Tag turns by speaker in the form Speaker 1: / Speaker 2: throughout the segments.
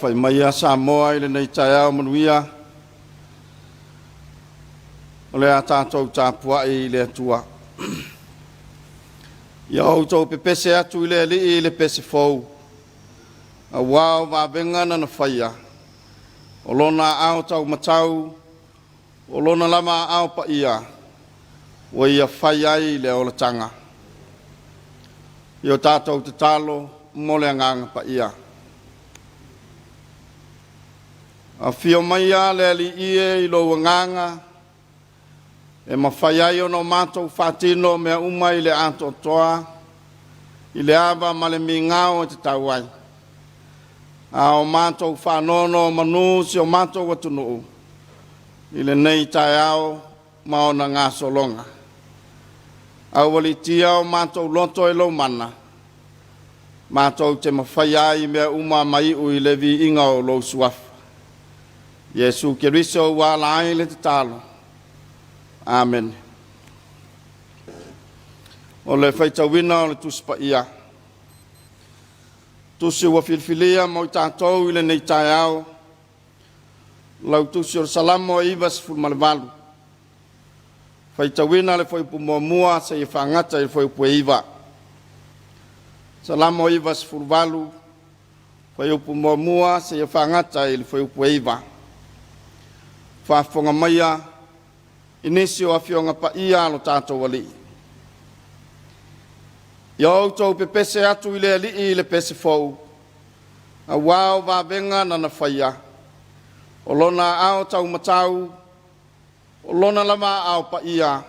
Speaker 1: Alafai maia Samoa i lenei taeao manuia, o le a tatou tapuai i le Atua. Ia outou pepese atu i le Alii i le pese fou, auā o vavega na na faia, o lona aao taumatau, o lona lava aao paia, ua ia fai ai le olataga. Ia o tatou tatalo mo le Agaga Paia. Afio maia le Alii e i lou Agaga e mafai ai ona o matou faatino mea uma i le atoatoa, i le ava ma le migao e tatau ai. A o matou faanonomanu si o matou atunuu i lenei taeao ma ona gasologa. Aualiitia o matou loto e lou mana, matou te mafaia ai mea uma ma iu i le viiga o lou suafa. Iesu Keriso ua ala ai le tatalo. Amene. O le faitauina o le Tusi Paia, tusi ua filifilia mo i tatou i lenei taeao, lau tusi o le Salamo e 98, faitauina le fuaiupu muamua seia faagata i le fuaiupu e 9. Salamo 98, fuaiupu muamua seia faagata i le fuaiupu e 9. Faafofoga maia i nisi o afioga paia a lo tatou Alii. Ia outou pepese atu i le Alii i le pese fou, auā o vavega na na faia, o lona aao taumatau, o lona lava aao paia,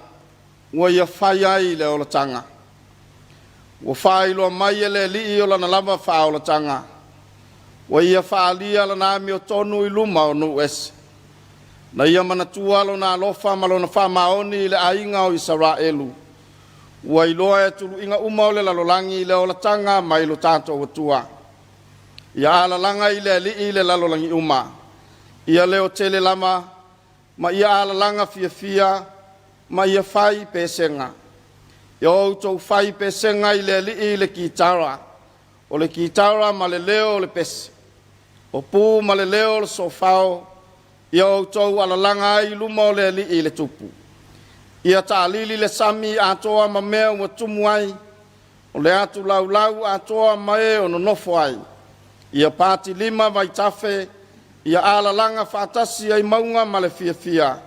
Speaker 1: ua ia fai ai le olataga. Ua faailoa mai e le Alii o lana lava faaolataga, ua ia faaalia lana amiotonu i luma o nuu ese. Na ia manatua lona alofa ma lona faamaoni i le aiga o Isaraelu, ua iloa e tuluiga uma o le lalolagi le olataga mai lo tatou Atua. Ia alalaga i le Alii le lalolagi uma, ia leotele lava ma ia alalaga fiafia ma ia fai pesega. Ia outou fai pesega i le Alii i le kitara, o le kitara ma le leo o le pese, o pu ma le leo o le sofao, ia outou alalaga ai i luma o le Alii le Tupu. Ia taalili le sami atoa ma mea ua tumu ai, o le atu laulau atoa ma e o nonofo ai. Ia patilima vaitafe, ia alalaga faatasi ai mauga ma le fiafia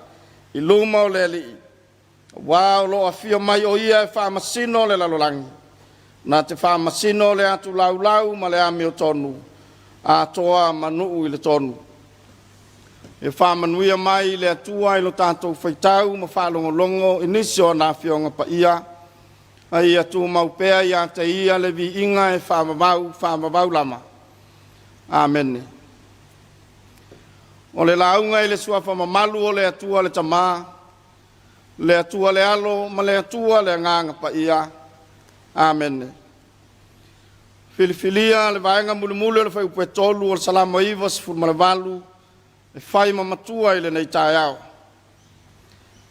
Speaker 1: i luma o le Alii, auā o lo o afio mai o Ia e faamasino le lalolagi, na te faamasino le atu laulau ma le amiotonu, atoa ma nuu i le tonu. E faamanuia mai le Atua i lo tatou faitau ma faalogologo i nisi o ana afioga paia, a ia tumau pea ia te Ia le viiga e faavavau, faavavau lava. Amene. O le lauga i le suafa mamalu o le Atua le Tama, le Atua le Alo ma le Atua le Agaga Paia. Amene. Filifilia le vaega mulimuli o le fuaiupu e 3 o le Salamo 98 e fai ma matua i lenei taeao.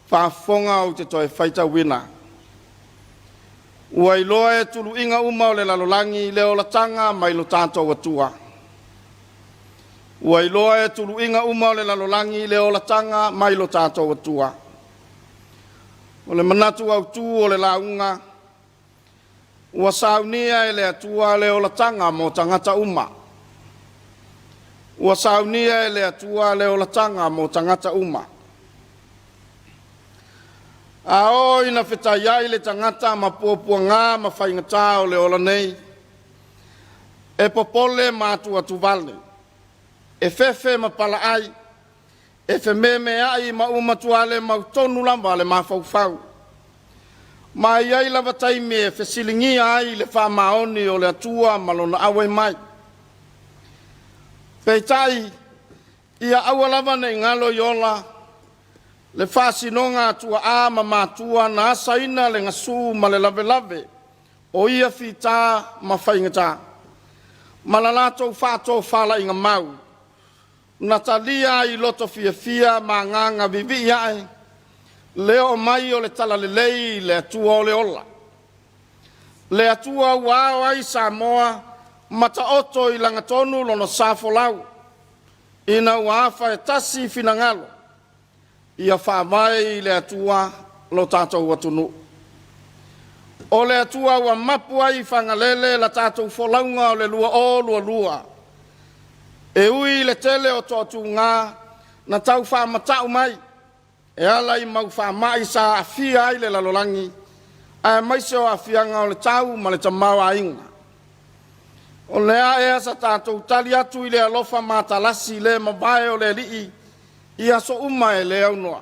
Speaker 1: Faafofoga ou te toe faitauina. Ua iloa e tuluiga uma o le lalolagi le olataga mai lo tatou Atua. Ua iloa e tuluiga uma o le lalolagi le olataga mai lo tatou Atua. O le manatu autū o le lauga, ua saunia e le Atua le olataga mo tagata uma. Ua saunia e le Atua le olataga mo tagata uma. A oo ina fetaiai le tagata ma puapuagā ma faigatā o le ola nei, e popole ma atuatuvale, e fefe ma palaai, e fememeai ma ua matua le mautonu lava le mafaufau. Ma e i ai lava taimi e fesiligia ai le faamaoni o le Atua ma lona auai mai. Peitai, ia aua lava ne i galo i ola le faasinoga a tuaa ma matua na asaina le gasu ma le lavelave o ia fita ma faigata, ma la latou faatofalaiga mau, na talia ai i loto fiafia ma agaga vivii ae le oo mai o le talalelei i le Atua o le ola, le Atua ua ao ai Samoa ma taoto i lagatonu lona sa folau. Ina ua afa e tasi finagalo, ia faavae i le Atua lo tatou atunuu. O le Atua ua mapu ai i Fagalele la tatou folauga o le 2022, e ui i le tele o toatuga na tau faamata'u mai e ala i mau faamai sa aafia ai le lalolagi, aemaise o aafiaga o le tau ma le tamaoaiga. O le a ea sa tatou tali atu i le alofa matalasi le mavae o le Alii i aso uma e le aunoa?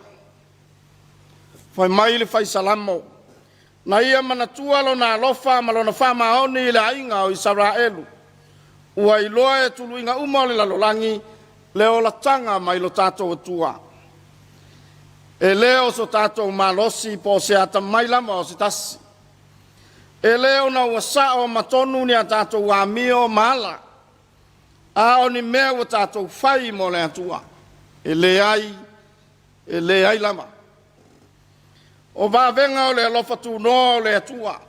Speaker 1: Fai mai le fai Salamo, na ia manatua lona alofa ma lona faamaoni i le aiga o Isaraelu, ua iloa e tuluiga uma o le lalolagi le olataga mai lo tatou Atua. E le o so tatou malosi po o se atamai lava o se tasi, e le ona ua sao ma tonu ni a tatou amio ma ala, a o ni mea ua tatou fai mo le Atua. E leai, e leai lava. O vavega o le alofa tunoa o le Atua,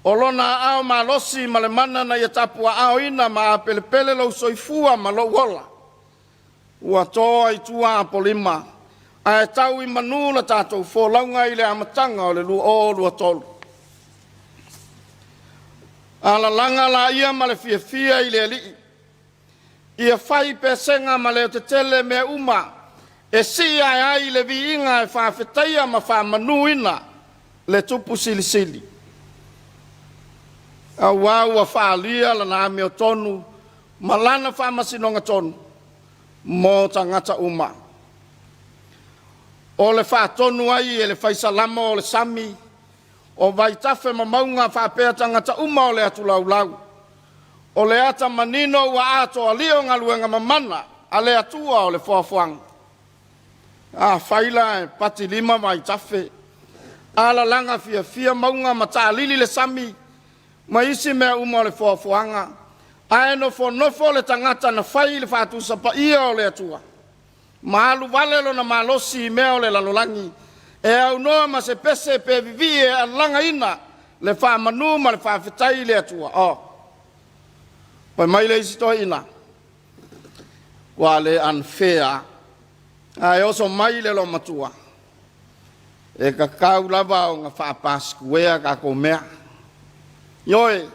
Speaker 1: o lona aao malosi ma le mana na ia tapuaaoina ma apelepele lou soifua ma lou ola, ua toa i tua Apolima, ae tau i manu la tatou folauga i le amataga o le 2023. Alalaga laia ma le fiafia i le Alii, ia fai pesega ma leotetele mea uma, e sii ae ai le viiga e faafetaia ma faamanuina le Tupu Silisili. Auā ua faaalia lana amiotonu ma lana faamasinoga tonu mo tagata uma. O le faatonu ai e le fai Salamo o le Sami, o vaitafe ma mauga faapea tagata uma o le atulaulau, o le ata manino ua atoalia o galuega mamana a le Atua o le foafoaga. Afai la e patilima vaitafe, alalaga fiafia mauga ma taalili le sami ma isi mea uma o le foafoaga, ae nofonofo le tagata na fai i le faatusa paia o le Atua, ma alu vale lona malosi i mea o le lalolagi, e aunoa ma se pese pe vivii e alagaina le faamanu ma le faafetai i le Atua. Oh. Fai mai le isi toeaina, ua le unfair lava. Ae oso mai le loomatua, e tatau lava ona faapasikuea tatou mea. Ioe,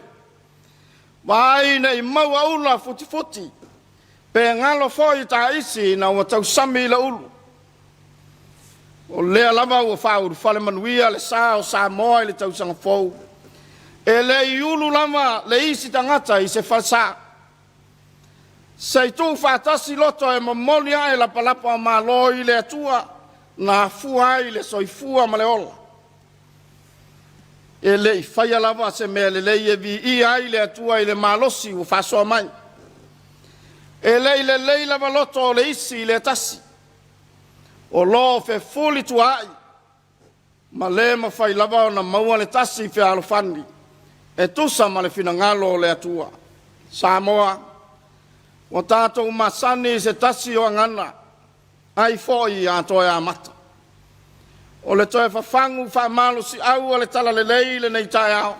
Speaker 1: vaai ne i maua ula futifuti, pe galo foi taisi ina ua tausami i le ulu. O lea lava ua faaulufale manuia le sa o Samoa i le tausaga fou, e le i ulu lava le isi tagata i se falesa. Se i tuufaatasi loto e momoli ae lapalapa o malo i le Atua na afua ai le soifua ma le ola. E le i faia lava se mea lelei e viia ai le Atua i le malosi ua faasoa mai. E le i lelei lava loto o le isi i le tasi, o lo o fefulituaai ma le mafai lava ona maua le tasi fealofani e tusa ma le finagalo o le Atua. Samoa, ua tatou masani i se tasi o agana, ai foi a toe amata. O le toe fafagu faamalosiau o le talalelei i lenei taeao,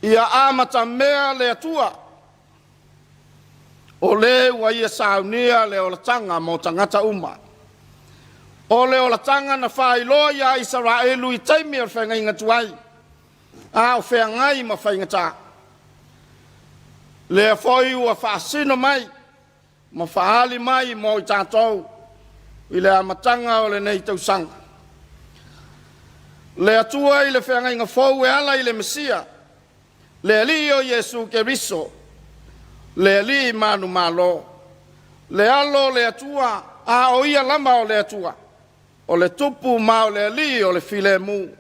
Speaker 1: ia amatamea le Atua, o le ua ia saunia le olataga mo tagata uma. O le olataga na faailoa ia Isaraelu i taimi o le feagaiga tuai, a o feagai ma faigata. Lea foi ua faasino mai ma faaali mai mo i tatou i le amataga o lenei tausaga. Le Atua i le feagaiga fou e ala i le Mesia, le Alii o Iesu Keriso, le Alii manumalo, le Alo o le Atua, a o Ia lava o le Atua, o le Tupu ma o le Alii o le filemu,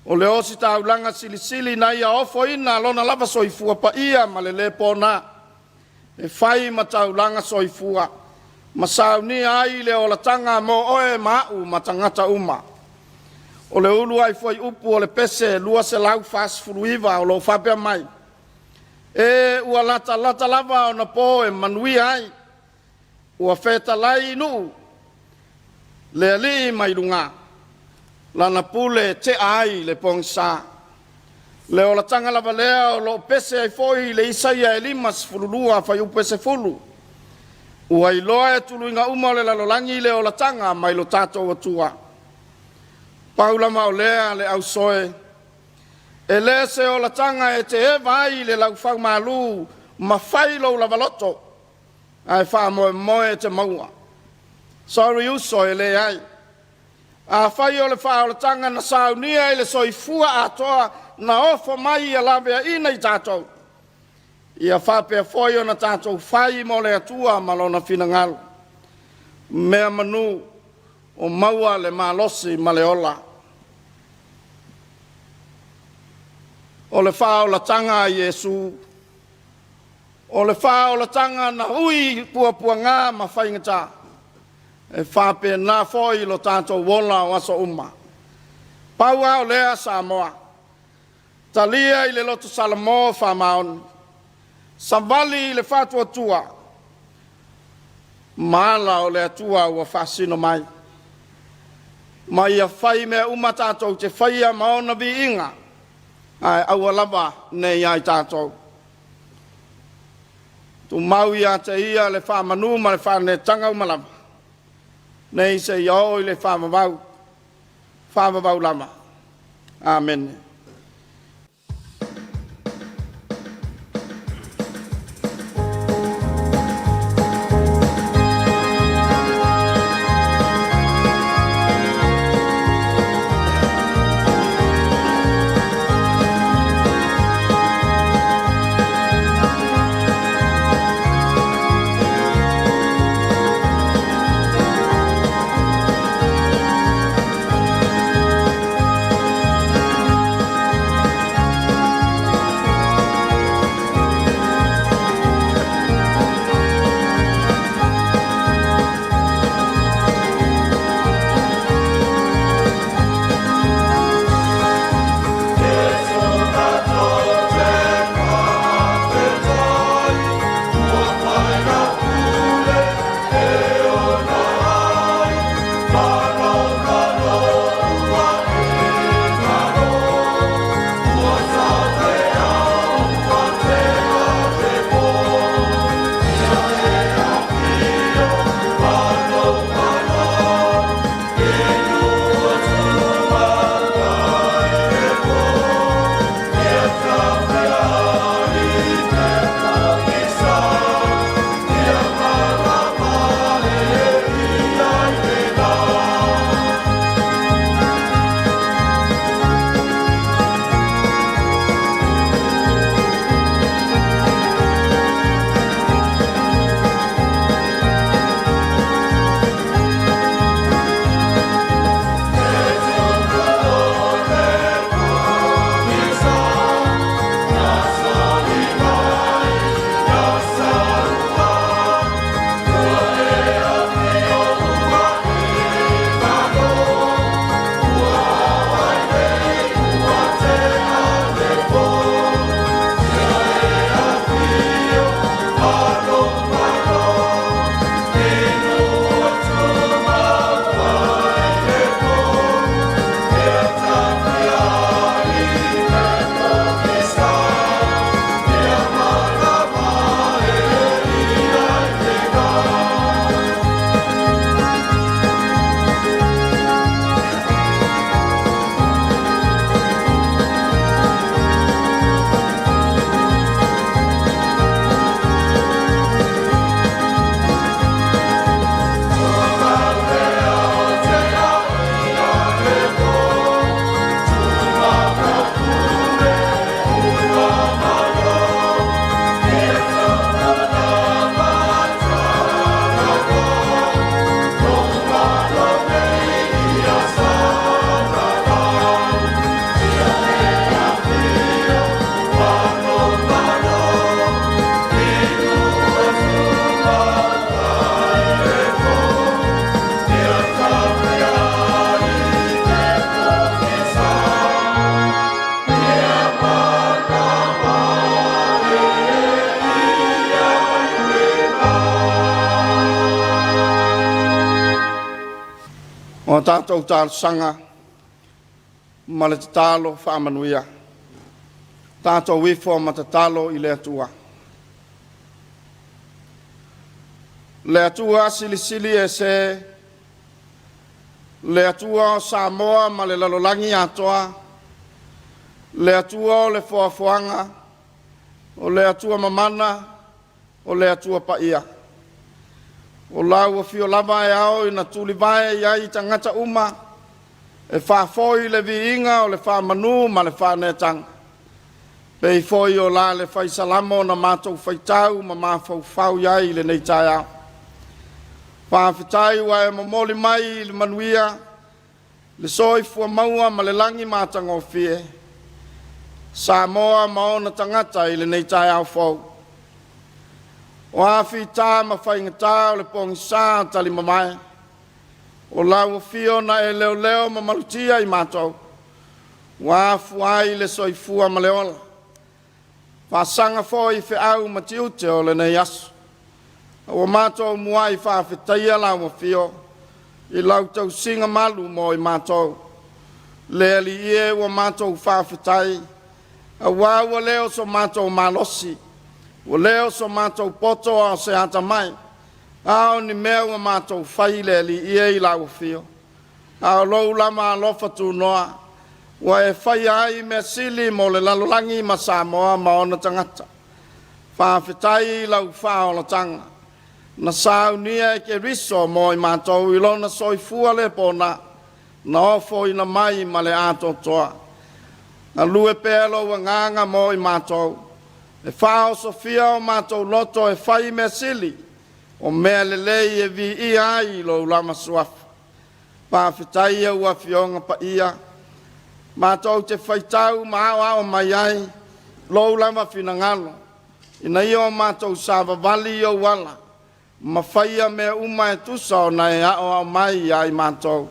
Speaker 1: o le ositaulaga silisili na Ia ofoina lona lava soifua paia ma le lē pona, e fai ma taulaga soifua ma saunia ai le olataga mo oe ma a'u ma tagata uma. O le uluai fuaiupu o le pese 249 o lo o faapea mai, E ua latalata lava ona po e manuia ai, ua fetalai i nuu le alii mai luga, lana pule e tea ai le pogisa. Le olataga lava lea o lo o pese ai foi le Isaia e 52 fuaiupu e 10. Ua iloa e tuluiga uma o le lalolagi le olataga mai lo tatou Atua. Pau lava o lea le ausoe, e le se olataga e te eva ai i le laufaumalu ma fai lou lavaloto, ae faamoemoe e te maua. Sorry uso e leai. Afai o le faaolataga na saunia i le soifua atoa na ofo mai ia laveaiina i tatou, ia faapea foi ona tatou fai mo le Atua ma Lona finagalo. Mea manu o maua le malosi ma le ola. O le faaolataga a Iesu, o le faaolataga na ui i puapuaga ma faigata, e faapena foi lo tatou ola o aso uma. Pau lava o lea Samoa, talia i le loto Salamo faamaoni, savali i le faatuatua, ma ala o le Atua ua faasino mai. Ma ia fai mea uma tatou te faia ma ona viiga, ae aua lava ne i ia i tatou. Tumau ia te ia le faamanu ma le faaneetaga uma lava, nei seia oo i le faavavau, faavavau lava. Amene. O a tatou talosaga ma le tatalo faamanuia, tatou ifo ma tatalo i le Atua. Le Atua silisili ese, le Atua o Samoa ma le lalolagi atoa, le Atua o le foafoaga, o le Atua mamana, o le Atua paia. O lau afio lava e ao ina tulivae i ai tagata uma e faafoi le viiga o le faamanu ma le faaneetaga, pei foi o la le Fai Salamo na matou faitau ma mafaufau i ai i lenei taeao. Faafetai ua e momoli mai le manuia, le soifua maua ma le lagi matagofie Samoa ma ona tagata i lenei taeao fou. O a fita ma faigata o le pogisa talimamae, o lau afio na e leoleo ma malutia i matou, ua afua ai le soifua ma le ola, faasaga foi i feau ma tiute o lenei aso. Ua matou muai faafetaia lau afio i lau tausiga malu mo i matou. Le Alii e, ua matou faafetai, auā ua le o so matou malosi, ua le o so matou poto a o se atamai, a o ni mea ua matou fai le Alii e i lau afio, a o lou lava alofa tunoa ua e faia ai mea sili mo le lalolagi ma Samoa ma ona tagata. Faafetai i lau faaolataga na saunia e Keriso mo i matou i lona soifua le pona na ofoina mai ma le atoatoa. Galue pea lou agaga mo i matou, e faaosofia o matou loto e fai mea sili, o mea lelei e viia ai lou lama suafa. Faafetai au Afioga Paia, matou te faitau ma aoao mai ai lou lava finagalo, ina ia o matou savavali i ou ala, ma faia mea uma e tusa ona e aoao mai ia i matou.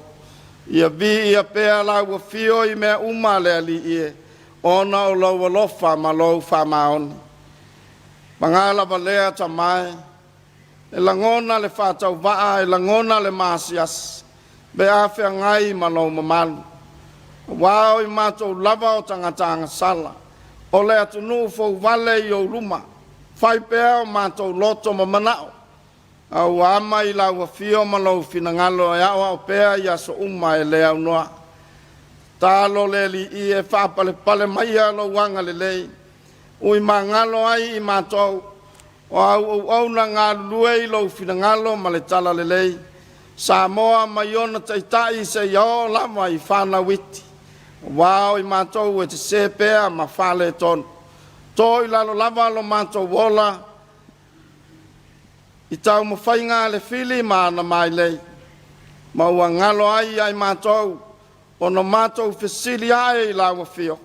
Speaker 1: Ia viia pea lau afio i mea uma le Alii e, ona o lou alofa ma lou faamaoni. Paga lava lea Tama e, e lagona le faatauvaa, e lagona le maasiasi, pe a feagai ma lou mamalu. Auā o i matou lava o tagata agasala, o le atunuu fouvale i ou luma. Fai pea o matou loto ma manao, a ua ama i lau afio ma lou finagalo e aoao pea i aso uma e le aunoa. Tatalo le Alii e faapalepale maia lou agalelei, ui magalo ai i matou, o au auauna galulue i lou finagalo ma le talalelei, Samoa mai ona taitai seia oo lava i fanau iti, auā o i matou e sese pea ma faaletonu. To i lalo lava lo matou ola i taumafaiga a le fili ma ana mailei, ma ua galo ai ia i matou ona matou fesili ae i lau afio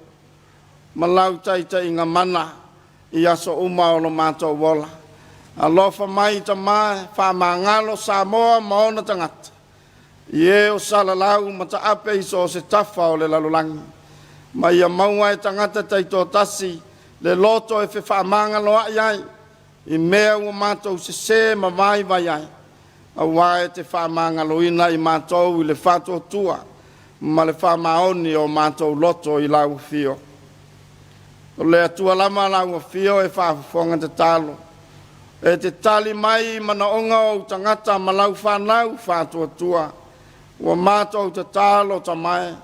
Speaker 1: ma lau taitaiga mana i aso uma o lo matou ola. Alofa mai Tama, faamagalo Samoa ma ona tagata, i e o salalau ma taape i so o se tafa o le lalolagi, ma ia maua e tagata taitoatasi le loto e fefaamagaloai ai i mea ua matou sese ma vaivai ai, auā e te faamagaloina i matou i le faatuatua ma le faamaoni o matou loto i lau afio. O le Atua lava lau afio e faafofoga tatalo, e te tali mai i manaoga o ou tagata ma lau fanau faatuatua. Ua matou tatalo Tama e,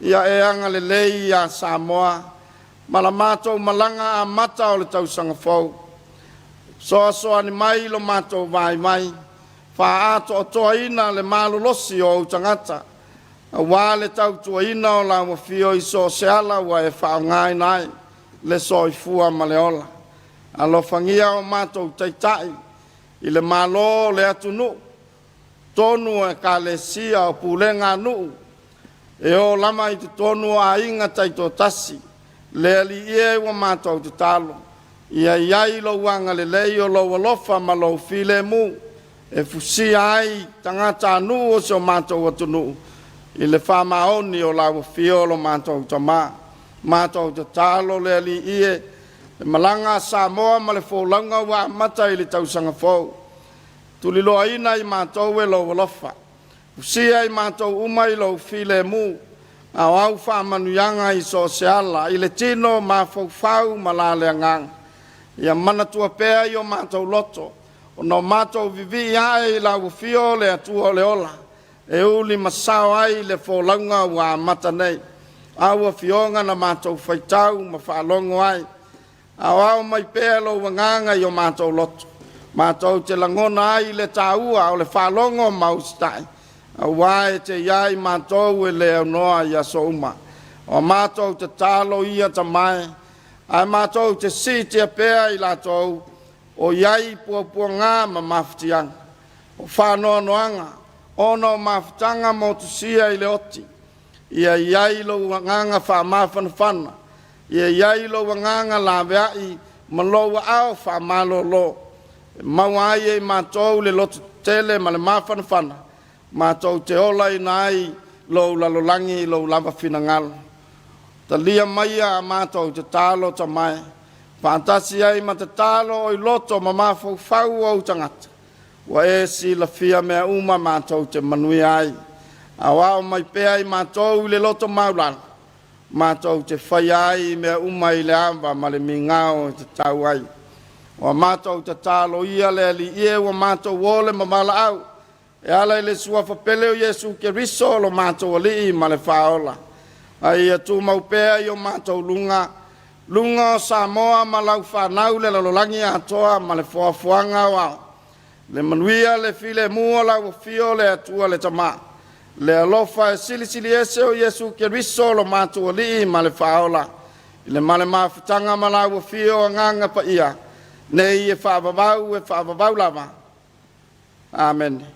Speaker 1: ia e agalelei ia Samoa ma la matou malaga amata o le tausaga fou. Soasoani mai lo matou vaivai, faaatoatoaina le malolosi o ou tagata, auā le tautuaina o lau afio i so o se ala ua e faaaogaina ai le soifua ma le ola. Alofagia o matou taitai i le Malo o le atunuu, totonu o Ekalesia o pulega a nuu, e oo lava i totonu o aiga taitoatasi. Le Alii e, ua matou tatalo, ia i ai lou agalelei, o lou alofa ma lou filemu e fusia ai tagatanuu o si o matou atunuu i le faamaoni o lau afio lo matou Tama. Matou tatalo le Alii e, le malaga a Samoa ma le folauga ua amata i le tausaga fou, tuliloaina i matou e lou alofa, fusia i matou uma i lou filemu, a o au faamanuiaga i so o se ala, i le tino, mafaufau ma la le agaga. Ia manatua pea i o matou loto Ona o matou vivii ae i lau afio o le Atua o le ola, e uli ma sao ai le folauga ua amata nei. Au afioga na matou faitau ma faalogo ai, aoao mai pea lou agaga i o matou loto, matou te lagona ai le taua o le faalogo ma usitai, auā e te i ai matou e le aunoa i aso uma. O a matou tatalo ia Tama e, ae matou te siitia pea i latou o i ai puapuaga ma mafatiaga, o faanoanoaga ona o mafutaga motusia i le oti. Ia i ai lou agaga faamafanafana, ia i ai lou agaga laveai ma lou aao faamalolo, e maua ai e i matou le lototetele ma le mafanafana matou te olaina ai lou lalolagi i lou lava finagalo. Talia maia a matou tatalo Tama e, faatasi ai ma tatalo o i loto ma mafaufau o ou tagata, ua e silafia mea uma matou te manuia ai. Aoao mai pea i matou i le loto maualalo, matou te faia ai mea uma i le ava ma le migao e tatau ai. O a matou tatalo ia le Alii e ua matou ole ma valaau, e ala i le Suafa pele o Iesu Keriso lo matou Alii ma le Faaola. A ia tumau pea i o matou luga, luga o Samoa ma lau fanau le lalolagi atoa ma le foafoaga aoao, le manuia le filemu o lau afio le Atua le Tama, le alofa e silisili ese o Iesu Keriso lo matou Alii ma le Faaola, i le ma le mafutaga ma lau afio Agaga Paia, nei e faavavau e faavavau lava. Amene.